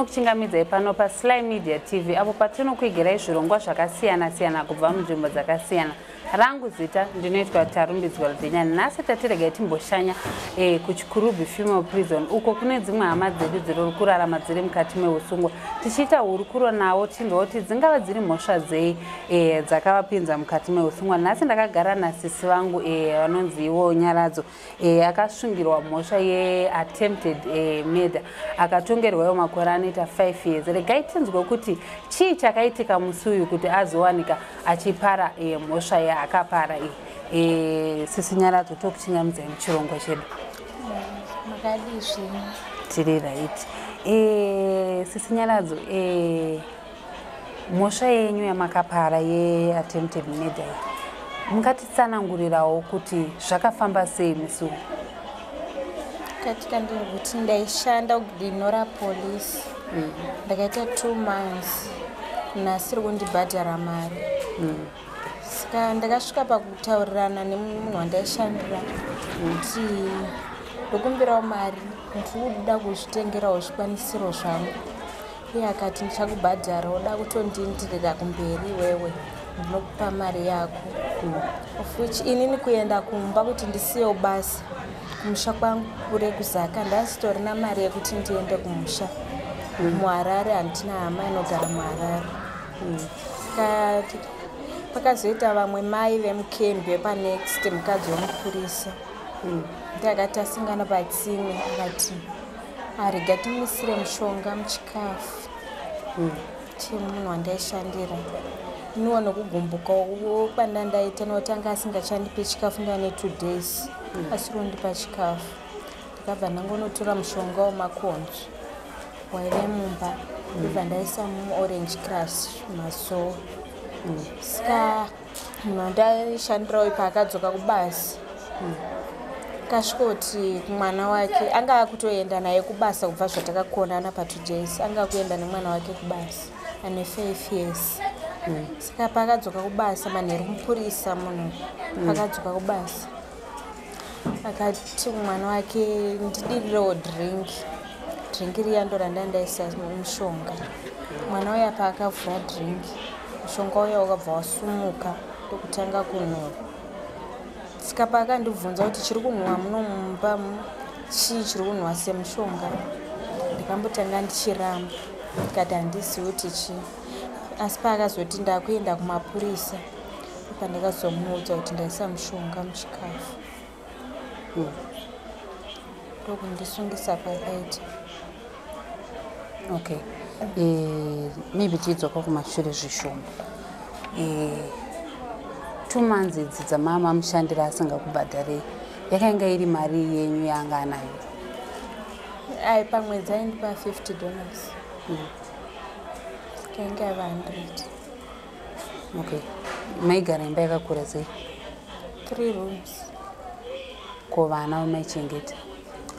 Tinokuchingamidzai pano paSly Media TV apo patinokuigirai zvirongwa zvakasiyana-siyana kubva munzvimbo dzakasiyana. Rangu zita ndinoitwa Tarumbidzwa Rudhenya. Nhasi tatiregai timboshanya kuChikurubi Female Prison uko kune dzimwe hama dzedu dziri kurarama dziri mukati meusungwa. Tichiita hurukuro navo tinzwa kuti dzingava dziri mhosva dzei dzakavapinza mukati meusungwa. Nhasi ndakagara nasisi vangu vanonzi ivo Nyaradzo. Akasungirwa mhosva yeattempted murder, akatongerwawo makore anoita 5 years. Regai tinzwe kuti chii chakaitika musi uyu kuti azowanika achipara mhosva yaakapara iyi. Sisi Nyaradzo, tokuchingamidzai muchirongwa chedu. Makadii zvenyu? Tiri right. Sisi Nyaradzo, mhosva yenyu yamakapara yeattempted murder iyi, mungatitsanangurirawo kuti zvakafamba sei musi uyu? Katika ndiri ndaishanda kuGlen Norah Police. Ndakaita 2 months nasiri kundibhadhara mari. Saka ndakasvika pakutaurirana nemunhu wandaishandira kuti ndokumbirawo mari, ndiri kuda kuzvitengerawo zvikwanisiro zvangu. Iye akati, "Ndichakubhadhara, uda kutondiindirira kumberi iwewe, ndinokupa mari yako." Of which inini kuenda kumba kuti ndisiyewo basa, kumusha kwangu kure kuZaka, ndasitorina mari yekuti ndiende kumusha. MuHarare handina hama inogara muHarare. Saka pakazoita vamwe mai vemukembi vepanext, mukadzi wemupurisa, ndiakati asangana patsime, akati, "Arega timuisire mushonga muchikafu chemunhu wandaishandira." Iniwo nokugumbuka kwandandaita nokuti anga asingachandipi chikafu, ndane 2 days asiri kundipa chikafu, ndakabva ndangonotora mushonga wemakonzo waive mumba, ndobva ndaisa muOrange Crush masowa. Saka munhu wandaishandirawo paakadzoka kubasa, kasvikoti kumwana wake, anga akutoenda naye kubasa kubva zvatakakonana pa2 days, anga akuenda nemwana wake kubasa ane 5 years. Saka paakadzoka kubasa manheru, mupurisa munhu, paakadzoka kubasa akati kumwana wake, "Ndidirirewo drink." Drink riya ndo randandaisa mushonga. Mwana uya paakavhura drink, mushonga uya wakabva wasumuka ndokutanga kunhuhwa. Saka paakandibvunza kuti, "Chiri kunhuhwa muno mumba chii chiri kunhuhwa semushonga?" ndikambotanga ndichiramba, ndikati handizivi kuti chii. Asi paakazoti, "Ndakuenda kumapurisa," pandakazomuudza kuti ndaisa mushonga muchikafu. Ndokundisungisa kwakaita. Okay, maybe tiidzoka kumashure zvishoma. 2 months idzi dzamama mushandira asingakubhadharei, yakanga iri mari yenyu yaanga anayo? Ai, pamwedzi aindipa $50. Kainge ava 100. Okay, maigara imba yakakura sei? Three rooms. Ko vana vamaichengeta?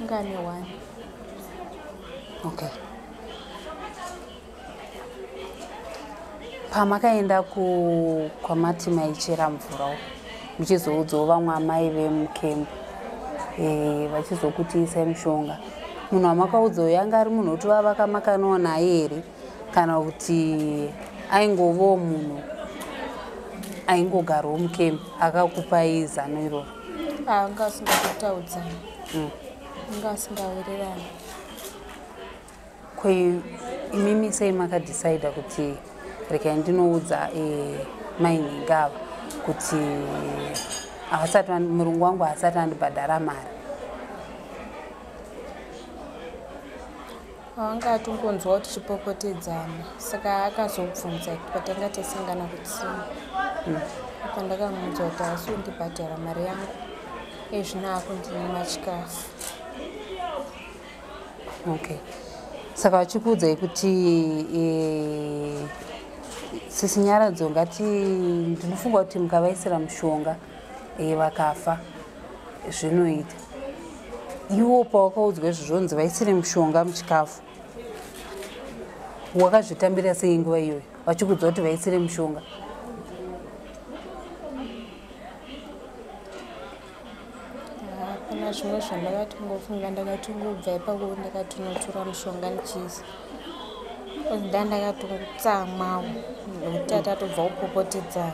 Ingane one. Okay, pamakaenda kwamati maichera mvura muchizoudzawo vamwe amai vemukembu, vachizokuti isai mushonga, munhu wamakaudzawo yanga ari munhu kuti vavaka makanowa naye here, kana kuti aingovawo munhu aingogarawo mukembu akakupai zano iroro? Anga asingakutaudzani. Anga asingawirirani. Ko imimi sei makadhisaidha kuti rekai ndinoudza mainhinga ava kuti havasati murungu wangu haasati andibhadhara mari? Anga atongonzwa tichipopotedzana, saka akazobvunza patanga tasangana kutsime. Pandakamuudza kuti haasi kundibhadhara mari yangu ezvino, akundinyima chikafu. Okay, saka vachikuudzai kuti sisi Nyaradzo, ngati ndinofunga kuti mukavaisira mushonga vakafa zvinoita, iwo pawakaudzwa izvozvo nzi vaisire mushonga muchikafu, wakazvitambira sei nguva iyoyo vachikuudza kuti vaisire mushonga? Hapana zvimwe zvandakatongofunga, ndakatongobva ipapo ndakatonotora mushonga ndichiisa. Ndandakatotsamwawo nekuti tatobva kupopotedzana.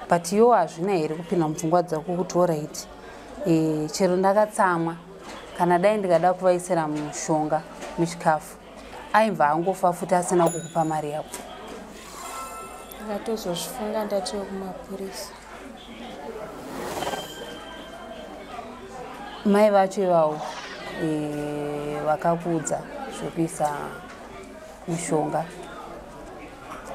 But iwo hazvina here kupinda mupfungwa dzako kuti alright, chero ndakatsamwa, kana dai ndikada kuvaisira mushonga muchikafu, aibva angofa futi asina kukupa mari yako? Ndakatozozvifunga ndatiyo kumapurisa. Mai vacho ivavo vakakuudza zvekuisa mushonga,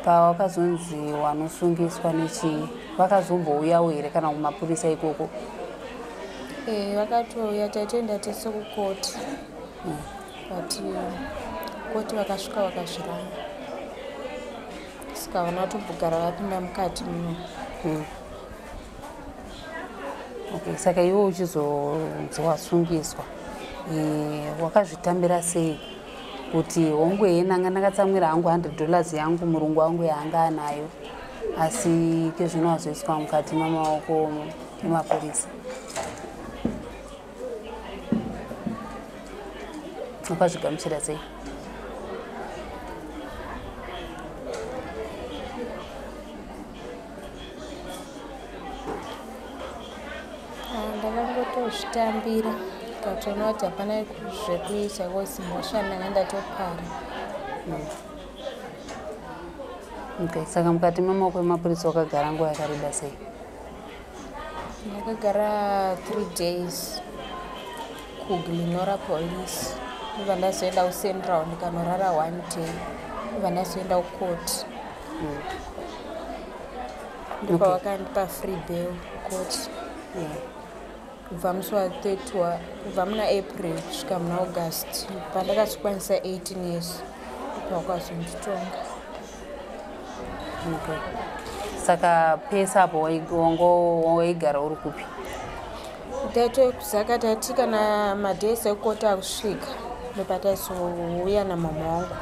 pawakazonzi wanosungiswa nechii, vakazombouyawo here kana kumapurisa ikoko? Vakatouya, taitoenda tese kukoti, but koti vakasvika vakazviramba, saka havana kutombogara vapinda mukati muno. Okay, saka iwe uchizonzi wasungiswa, wakazvitambira sei kuti hongu hee, ndanga ndakatsamwira hangu $100 yangu murungu wangu yaanga anayo, asi kezvino wazoiswa mukati mamaoko emapurisa? Wakazvigamuchira sei? Ndakangotozvitambira, ndikatoona kuti hapana zvekuita kozi mhosva ndanga ndatopara. Okay, saka mukati memaoko emapurisa wakagara nguva yakareba sei? Ndakagara 3 days kuGlen Norah Police, ndobva ndazoenda kuCentral ndikanorara one day, ndobva ndazoenda kukoti, ndipo vakandipa free bail koti kubva musi wa30, kubva muna April kusvika muna August, pandakazokwanisa 18 years, ndopavakazonditonga. Okay, saka pese apo waigara uri kupi? Taitokusaka, tati kana madays ekukoti akusvika, ndopataizouya namama wangu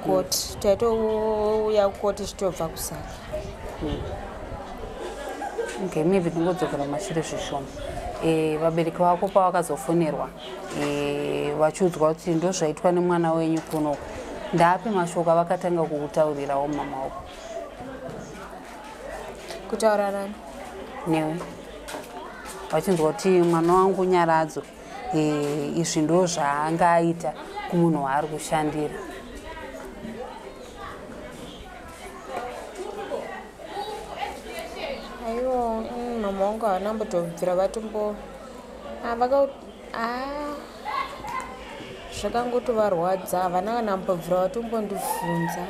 kukoti. Taitouya kukoti tichitobva kusaka. Okay, maybe ndingodzokera mashure zvishoma. Vabereki vako pavakazofonerwa, vachiudzwa kuti ndo zvaitwa nemwana wenyu kunoku, ndaapi mashoko avakatanga kukutaurirawo mama wako? Kutaura nani? Newe, vachinzwa kuti mwana wangu Nyaradzo, izvi ndo zvaanga aita kumunhu waari kushandira. Aiwa, mama wangu havana mbotobvira vatombo vaka zvakangotovarwadza, havana kana mbobvira vatombondibvunza,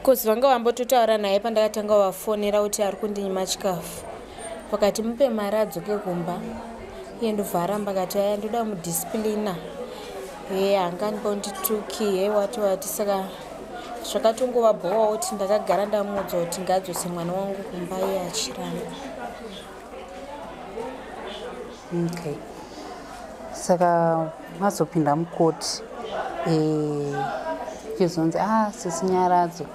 cause vanga vambototaura naye pandakatanga vafonera kuti ari kundinyima chikafu, vakati mupe mari adzoke kumba, iye ndobva aramba, akati aya ndoda mudisciplina, ye hangandondituki, ye wati wati. Saka zvakatongovabhowawo kuti ndakagara ndamuudza kuti ngadzose mwana wangu kumba, iye achiramba. Okay, saka mazopinda mukoti, chizonzi sisi Nyaradzo,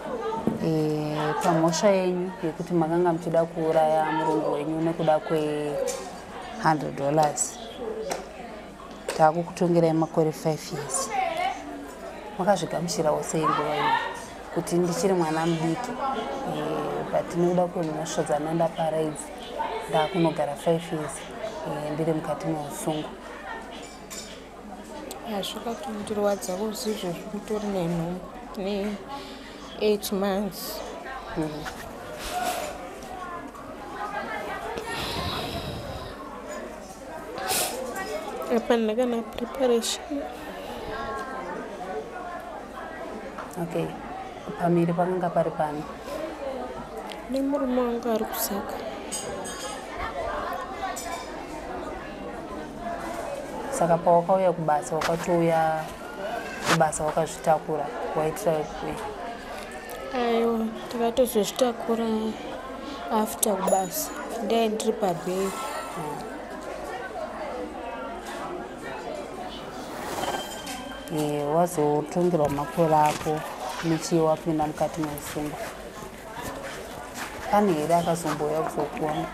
pamhosva yenyu yekuti makanga muchida kuuraya murungu wenyu nekuda kwe$100, taakukutongerai makore 5 years. Makazvigamuchirawo sei nguva iyo kuti ndichiri mwana mudiki, but nekuda kwemhosva dzandandapara idzi ndaakunogara 5 years, ndiri mukati meusungwa? Zvakatondirwadza kuzi izvozvi mutori nenhumbu ne8 months. Hapana kana preparation. Okay, pamiri pakanga pari pano? Nemurume wangu ari kusaka. Saka pawakauya kubasa, wakatouya kubasa wakazvitakura, waitira kui? Aiwa, takatozozvitakura after kubasa, ndai ndiri pabail. Wazotongerwa makore ako nechii, wapinda mukati meusungwa, pane here akazombouya kuzokuona?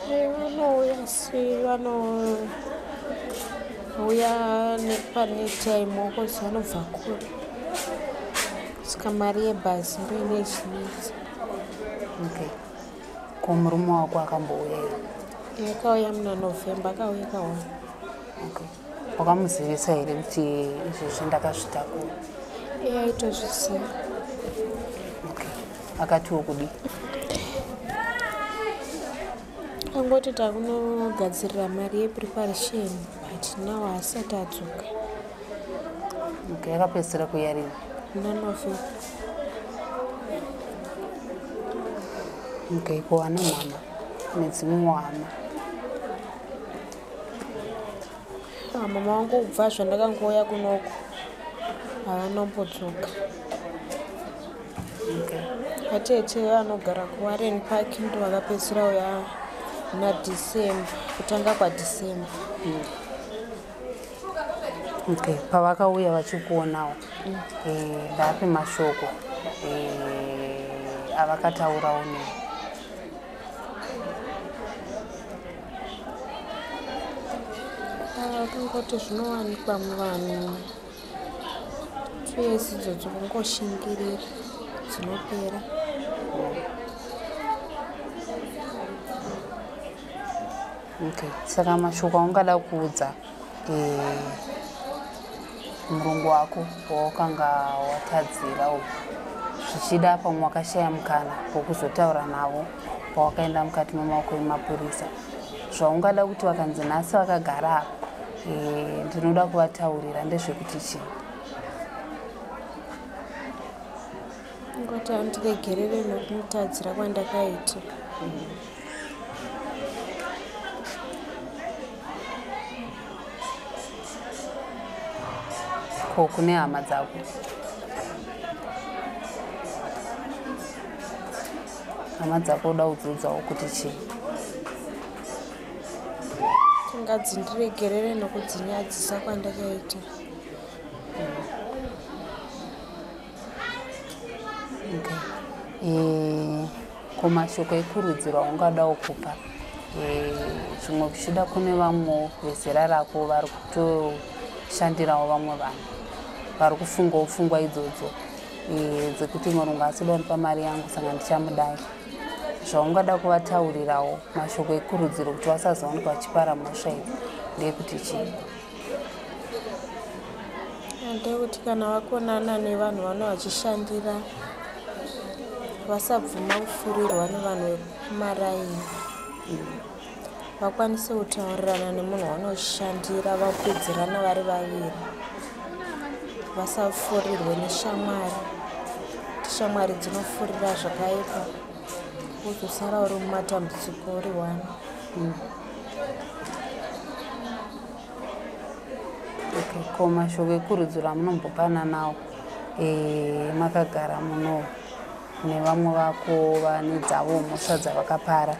Vanouya, asi vano Uya nepane time kozi vanobva kure, saka mari yebhazi ndoine ichinetsa. Okay, ko murume wako akambouya here? Akauya muna November, akauya kaona. Okay, wakamuzivisa here kuti izvezvi ndakazvitakura? Iye aitozviziva. Okay, akatiwo kudii? Angoti takunogadzirira mari yepreparation, but now asati adzoka. Okay, akapedzisira kuuya rini? Muna November. Okay, ko ana mama nedzimwewo hama? Ah, mama vangu kubva zvandakangouya kunoko havanombodzoka. Okay. Atete vanogara kuWarren Park ndo vakapedzisira uya muna December, kutanga kwaDecember. Okay, pavakauya vachikuonawo, ndaapi mashoko avakataurawo newe? Vakangoti zvinowanikwa muvanhu, 2 years idzodzo, kungoshingirira, dzinopera. Okay, saka mashoko aungada kuudza murungu wako wawakanga watadzira uyu, zvichida pamwe wakashaya mukana wekuzotaura navo pawakaenda mukati memaoko emapurisa, zvaungada kuti vakanzi nhasi vakagara apa, ndinoda kuvataurira, ndezvekuti chii? Ngoti andiregerere nokumutadzira kwandakaita. Ko kune hama dzako? Hama dzako uda kudziudzawo kuti chii? Tingadzindiregerere nokudzinyadzisa kwandakaita. Okay. Ko mashoko ekurudziro aungadawo kupa, zvimwe kuchida kune vamwewo vezera rako vari kutoshandirawo vamwe vanhu, vari kufungawo pfungwa idzodzo dzekuti murungu asida kundipa mari yangu saka ndichamudai, zvaungada kuvataurirawo mashoko ekurudziro kuti vasazowanikwa vachipara mhosva idzi, ndeyekuti chii? Ndekuti kana vakonana nevanhu vano vachishandira, vasabvuma kufurirwa nevanhu vekumaraini. Vakwanise kutaurirana nemunhu wanoshandira, vapedzerana vari vaviri. Vasafurirwe neshamwari. Shamwari dzinofurira zvakaipa, wozosara uri mumatambudziko uri one. Okay, ko mashoko ekurudziro amunombopana nawo makagara muno nevamwe vako vane dzavo mhosva dzavakapara,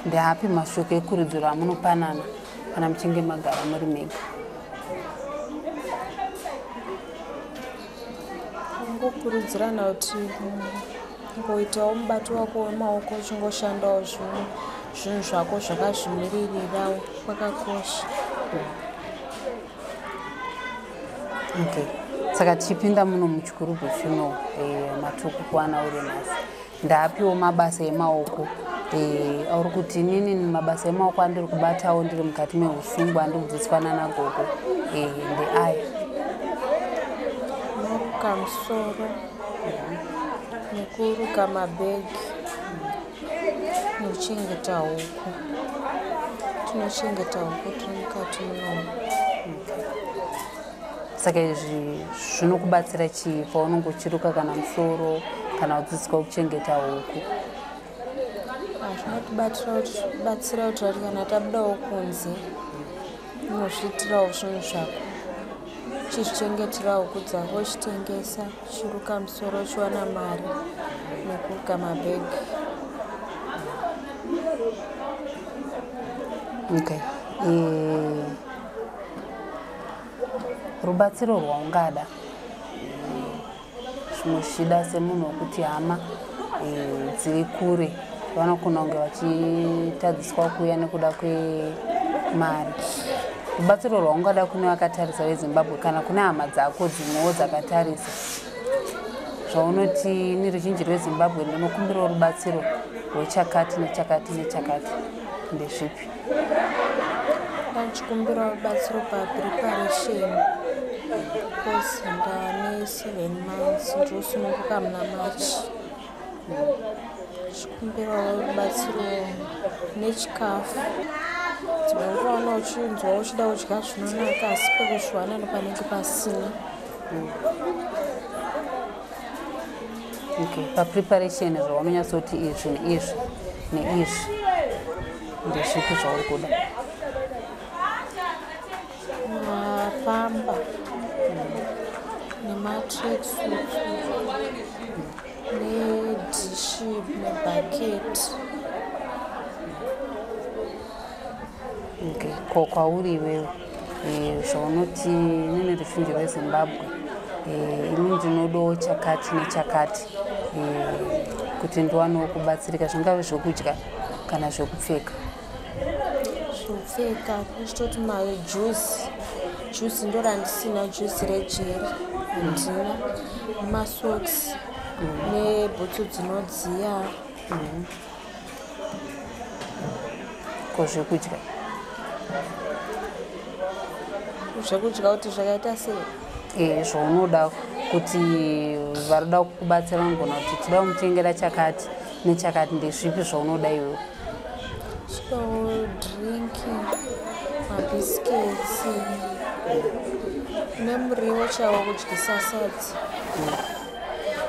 ndeapi mashoko ekurudziro amunopanana kana muchinge magara muri mega? Kungokurudzirana kuti ngoitawo mubato wako wemaoko, uchingoshandawo zvinhu zvako zvakazvimiririrawo, kwakakosha. Okay, saka tichipinda muno muChikurubi funeral, matuku kuwana uri nhasi, ndaapiwo mabasa emaoko auri kuti inini mabasa emaoko andiri kubatawo ndiri mukati meusungwa, andiri kudzidziswa nanagogo, ndeaya? Noruka musoro nekuruka mabhegi nekuchengeta huku. Tinochengeta huku tiri mukati munomu. Saka izvi zvinokubatsira chii paunenge uchiruka kana musoro kana kudzidziswa kuchengeta huku? Zvinotibatsira kuti ati kana tabudawo kunze, unozviitirawo zvinhu zvako, uchizvichengetera huku dzako, uchitengesa, uchiruka musoro uchiwana mari nekuruka mabhegi. Okay. Rubatsiro rwaungada, zvimwe zvichida semunhu wekuti hama dziri kure vanogona kunge vachitadziswa kuuya nekuda kwemari. Rubatsiro rwaungada kune vakatarisa veZimbabwe kana kune hama dzako dzimwewo dzakatarisa, zvaunoti neruzhinji rweZimbabwe ndinokumbirawo rubatsiro rwechakati nechakati nechakati, ndezvipi? Ndachikumbirawo rubatsiro papreparation, because ndane 7 months, ndinosununguka muna March. Chikumbirawo rubatsiro nechikafu. Dzimwe nguva una uchinzwa uchida kudya zvinonaka, asi pekuzviwana nepanenge pasina. Okay, papreparation zvaunonyatsoti izvi neizvi neizvi, ndezvipi zvauri kuda? Mapamba nematracksuit nedhishi nebhaketi. Okay, ko kwauri iwewe, zvaunoti nene ruzhinji rweZimbabwe, ini ndinodawo chakati nechakati, kuti ndiwanewo kubatsirika, zvingave zvokudya kana zvekupfeka? Zvekupfeka ndichitoti majuzi, juzi ndo randisina, juzi rejeri handina, nemasocks nebhutsu dzinodziya. Ko zvekudya? Zvekudya kuti zvakaita sei? Zvaunoda kuti varoda kukubatsira vanogona kuti tida kumutengera chakati nechakati, ndezvipi zvaunoda iwewe? Chidawo drink, mabhisiketsi nemuriwo chaiwo kudyisa sadza,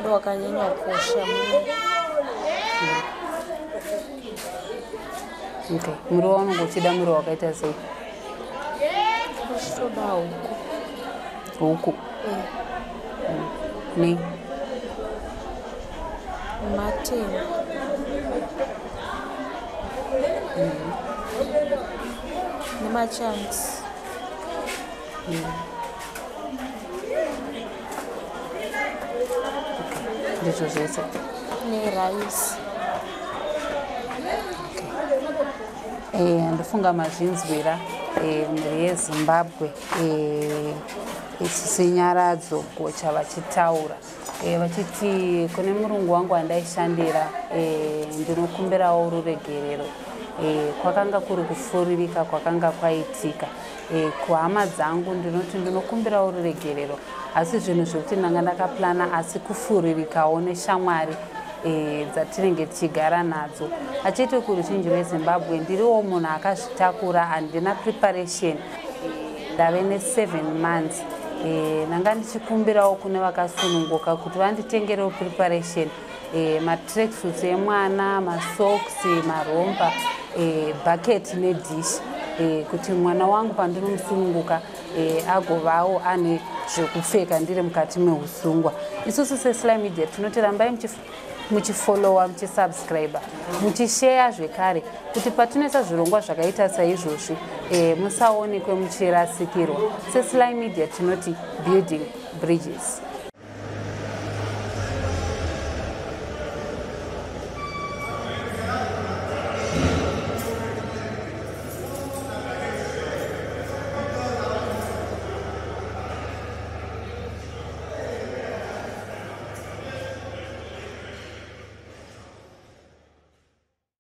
ndo wakanyanya kukosha muno. Okay, muriwo waunenge uchida muriwo wakaita sei? Uchitoda huku. Huku? Eh. Nei? Matemba. Nemachunks. Ndizvo zvese? Neraisi. Ndofunga mazvinzwira, mhuri yeZimbabwe, Sinyaradzo Gocha vachitaura, vachiti kune murungu wangu wandaishandira, ndinokumbirawo ruregerero. Kwakanga kuri kufuririka kwakanga kwaitika. Kuhama dzangu ndinoti ndinokumbirawo ruregerero, asi zvinhu zvekuti ndanga ndakaplana, asi kufuririkawo neshamwari dzatinenge tichigara nadzo. Achiti kuruzhinji rweZimbabwe, ndiriwo munhu akazvitakura, handina preparation, ndave ne7 months. Ndanga ndichikumbirawo kune vakasununguka kuti vanditengerewo preparation, matracksuits emwana, masocks, marompa, bucket nedhishi, kuti mwana wangu pandinomusununguka, agovawo ane zvekupfeka ndiri mukati meusungwa. Isusu seSly Media tinoti rambai muchifollowa, muchisubscribe, muchisheya zvekare, kuti patinoisa zvirongwa zvakaita saizvozvi, musaonekwe muchirasikirwa. SeSly Media tinoti building bridges.